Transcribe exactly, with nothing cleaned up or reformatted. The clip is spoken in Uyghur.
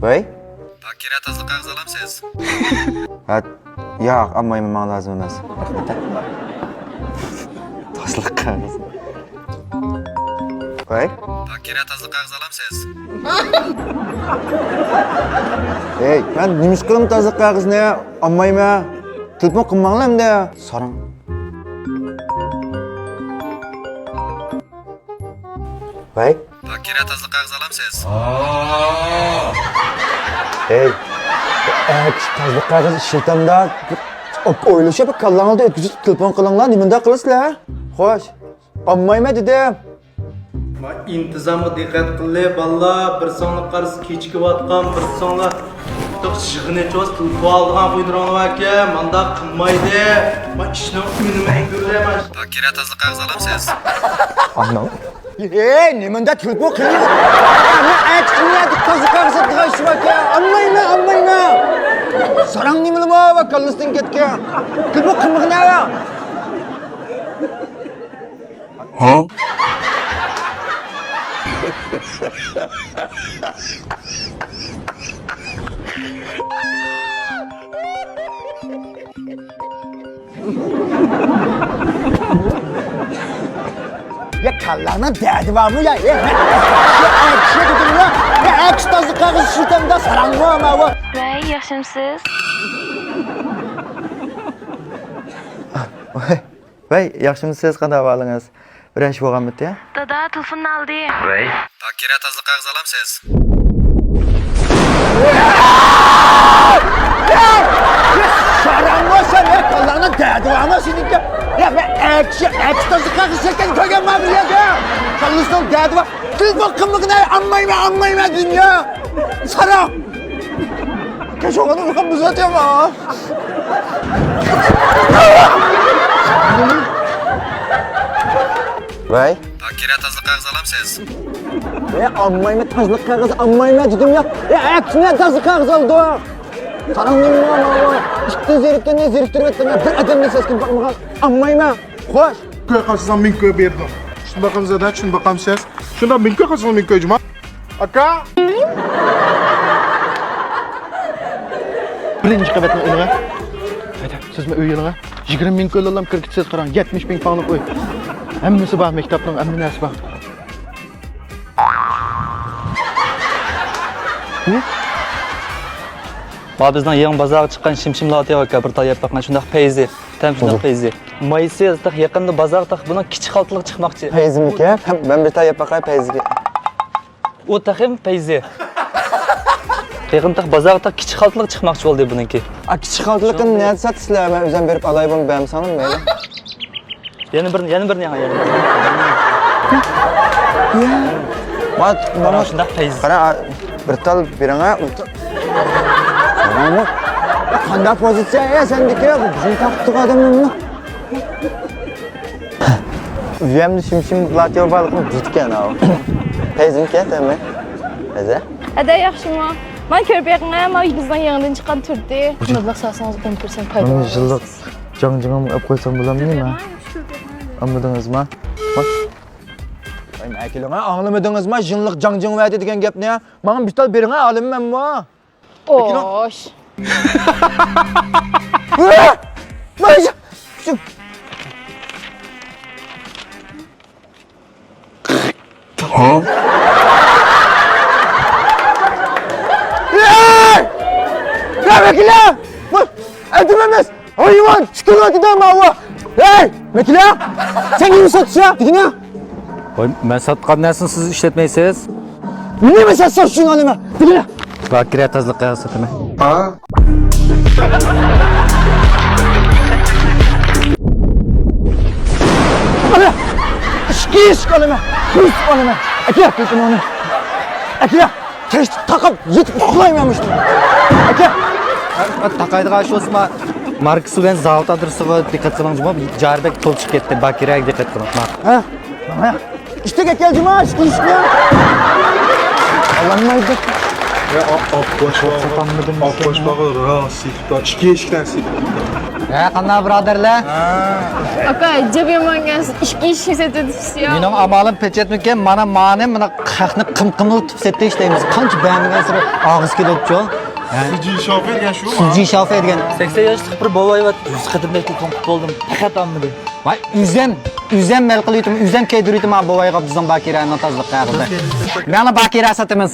ۋەي. باكىرە، تازىلىق قەغىزى ئالامسىز؟ ھە، ياق، ئالمايمەن، ماڭا لازىم ئەمەس. تازىلىق قەغىزى. ۋەي. باكىرە، تازىلىق قەغىزى ئالامسىز؟ ھەي، مەن نېمە ئىش قىلىمەن تازىلىق قەغىزىنى؟ ئالمايمەن. تېلېفون قىلماڭلار ئەمدى. ساراڭ. ۋەي. باكىرە، تازىلىق قەغىزى ئالامسىز؟ ھەي، ئەكس تازىلىق قەغىزى ئىشلىتەمدە. ئويلىشىپ، كاللاڭلاردا ئۆتكۈزۈپ تېلېفون قىلىڭلار، نېمانداق قىلىسىلەر؟ خوش، ئالمايمەن دېدىم. ما ئىنتىزامغا دىققەت قىللى، بالىلار. بىر ساڭلار قارىسا كېچىكىۋاتقان، بىر ساڭلار يىغىن ئېچىۋاتسا تېلېفون ئالىدىغان قويدۇرۇڭلار ئاكا، مانداق قىلمايدى. ما ئىشنىڭ ئۈنۈمىنى كۆرەلمەن. باكىرە، تازىلىق قەغىزى ئالامسىز؟ ئانام. ھەي، نېمانداق تېلېفون قىلىڭ؟ مەن ئەتىكىنى تازىلىق قەغىزى ساتىدىغان ئىش باركەن. ئالمايمەن، ئالمايمەن. ساراڭ نېمىلىمۇ ۋە كاللىسىدىن كەتكەن. تېلېفون قىلمىغىن ھە. ھە؟ يا كاللاڭنىڭ دەردى بارمۇ يا؟ يا، يا، يا، يا، يا، يا، ئەكشى دېدىم يا. يا، ئەكشى تازا قەغىزى شىتەمدە ساراڭمۇ ماۋۇ. ۋەي، ياخشىمسىز؟ ۋەي، ياخشىمسىز؟ قانداق ئەھۋالىڭىز؟ بىرەر ئىش بولغانمىتى؟ دادا، تېلېفوننى ئالدى. ۋەي. باكىرە، تازىلىق قەغىزى ئالامسىز؟ يا، يا، ساراڭمۇ سەن، يا، كاللاڭنىڭ دەردى بارمۇ سېنىڭكى؟ يا، مەن ئەكشى، ئەكشى تازىلىق قەغىزى سەتكەن كۆرگەنمەن بىر يەردە. كاللىسىنىڭ دەردى بار. تېلېفون قىلمىغىن، ئالمايمەن، ئالمايمەن دېدىم يا. ساراڭ. كەچۈرۈڭ، ئۇيقۇم بۇزۇلۇۋاتىدۇ. ۋەي. باكىرە، تازىلىق قەغىزى ئالامسىز؟ ۋەي، ئالمايمەن، تازىلىق قەغىزى ئالمايمەن دېدىم يا. يا، ئەكسىنە تازىلىق قەغىزى ئالدى. قاراڭ، نېمە، ئىتتىن زېرىككەندەك زېرىكتۈرۈۋەتتىڭ يا. بىر ئادەمنى سەسكىن باقمىغان. ئالمايمەن. خوش. كۆي قالسىڭ، مىڭ كۆي بېرىدۇ. شۇنداق قىلىمىز ئەدە، شۇنداق قىلمىسىز. شۇنداق مىڭ كۆي قالسىڭ، مىڭ كۆي جۇما. ئاكا! بىرىنچى قەۋەتنىڭ ئېلىڭە. ھەيدە، سىزمۇ ئۆي ئېلىڭە. يىگىرمە مىڭ كۆللام كىرگۈچىسىز قاراڭ، يەتمىش مىڭ پاڭلىق ئۆي. ھەممىسى بار، مەكتەپنىڭ ھەممە نەرسە بار. ما بىزنىڭ يېڭى بازارغا چىققان شىمشىملار ئاتىياۋ ئاكا، بىر تال يەپ باققان، شۇنداق پەيزى. تەم شۇنداق پەيزى. مايسىز، تېخى يېقىندا بازارغا تېخى بۇنىڭ كىچىك خالتىلىق چىقماقچى. پەيزىمىكى؟ مەن بىر تال يەپ باقاي پەيزىگە. ئۇ تېخىمۇ پەيزى. يېقىندا بازارغا كىچىك خالتىلىق چىقماقچى بولدى بۇنىڭكى. ئا، كىچىك خالتىلىقنى نەدە ساتىسىلەر؟ مەن ئۆزۈم بېرىپ ئالاي بۇنى، بەرمىسەڭلار مەيلى. يەنە بىر، يەنە بىرنى يەڭ، يەنە بىر. ما، مانا شۇنداق پەيزى. قارا، بىر تال بېرىڭە. قانداق پوزىتسىيە يا سەندىكى؟ بىزنى تاقىتىپ ئادەمنى. ئۆيەمدە شىمشىم لاتيو بارلىقىنى بىلىدىكەن ئاۋۇ. پەيزىمكەن تەمى. ئەزە. ئەدە ياخشىمۇ؟ مانا كۆرۈپ بېقىڭە، مانا بىزنىڭ يېڭىدىن چىققان تۈردى. مەبلەغ سالسىڭىز ئون پىرسەنت پايدا ئالىسىز. يىللىق جاڭجىڭىمغا ئەپ قويسام بولامدۇ نېمە؟ ئاڭلىمىدىڭىزما؟ ۋاي مەكىلىڭە، ئاڭلىمىدىڭىزما؟ يىللىق جاڭجىڭ ۋەدە دېگەن گەپنى. ماڭا بىر تال بېرىڭە، ئالىمەن مەنمۇ. ئوش. يا ۋەكىللەر! بۇ ئادەم ئەمەس! ھايۋان، چىقىۋاتىدۇ ماۋۇ! ھەي، ۋەكىلە! سەن نېمە ساتىسەن؟ دېگىنە! ۋاي، مەن ساتقان نەرسىنى سىز ئىشلەتمەيسىز. نېمە ساتسا شۇنى ئالىمەن. دېگىنە! باكىرە تازىلىق قەغىزى ساتىمەن. ھا؟ ئانا! ئىككى ئىشىك ئالىمەن. بىر ئالىمەن. ئەكە، كۆكۈنۈڭنى. ئەكە! كەچتە تاقاپ يېتىپ ئۇخلايمەن مۇشۇ. ئاكا! تاقايدىغان ئىش بولسىما، ماركا سۇۋەن زاۋۇت ئادرېسىغا دىققەت قىلىڭ جۇمۇ، جارى بەك تولا چىقىپ كەتتى، باكىرەگە دىققەت قىلىڭ. ھە؟ ماڭا. ئىشتىك ئەكەل جۇمۇ، ئىشتىك، ئىشتىك. ئالالمايدۇ. ئاپقوش باغلىرى ھا سېتىپتۇ. ئىككى ئىشىكتىن سېتىپتۇ. ھە، قانداق بۇرادەرلەر؟ ئاكا، ئەجەب يامان ئىكەنسىز. ئىككى ئىشىك سېتىۋېتىپسىز يا. مېنىڭ ئامالىم پېچەتمىكىن، مانا مانى، مانا خەقنى قىمقىملىتىپ سېتىش دەيمىز. قانچە بەرمىگەنسېرى ئاغزى كېلىدىچۇ. سۈجى شافې دېگەن شۇ. سۈجى شافې دېگەن. سەكسەن ياشلىق بىر بوۋاي بار، يۈز قېتىم تېلېفون قىلىپ بولدۇم، پەقەت ئالمىدى. ۋاي، ئۆزەم، ئۆزەم ھەل قىلىۋېتىمەن، ئۆزەم كىيدۈرۈۋېتىمەن بوۋايغا بىزنىڭ باكىرەنىڭ تازىلىق ھەققىدە. مەنلا باكىرە ساتىمىز.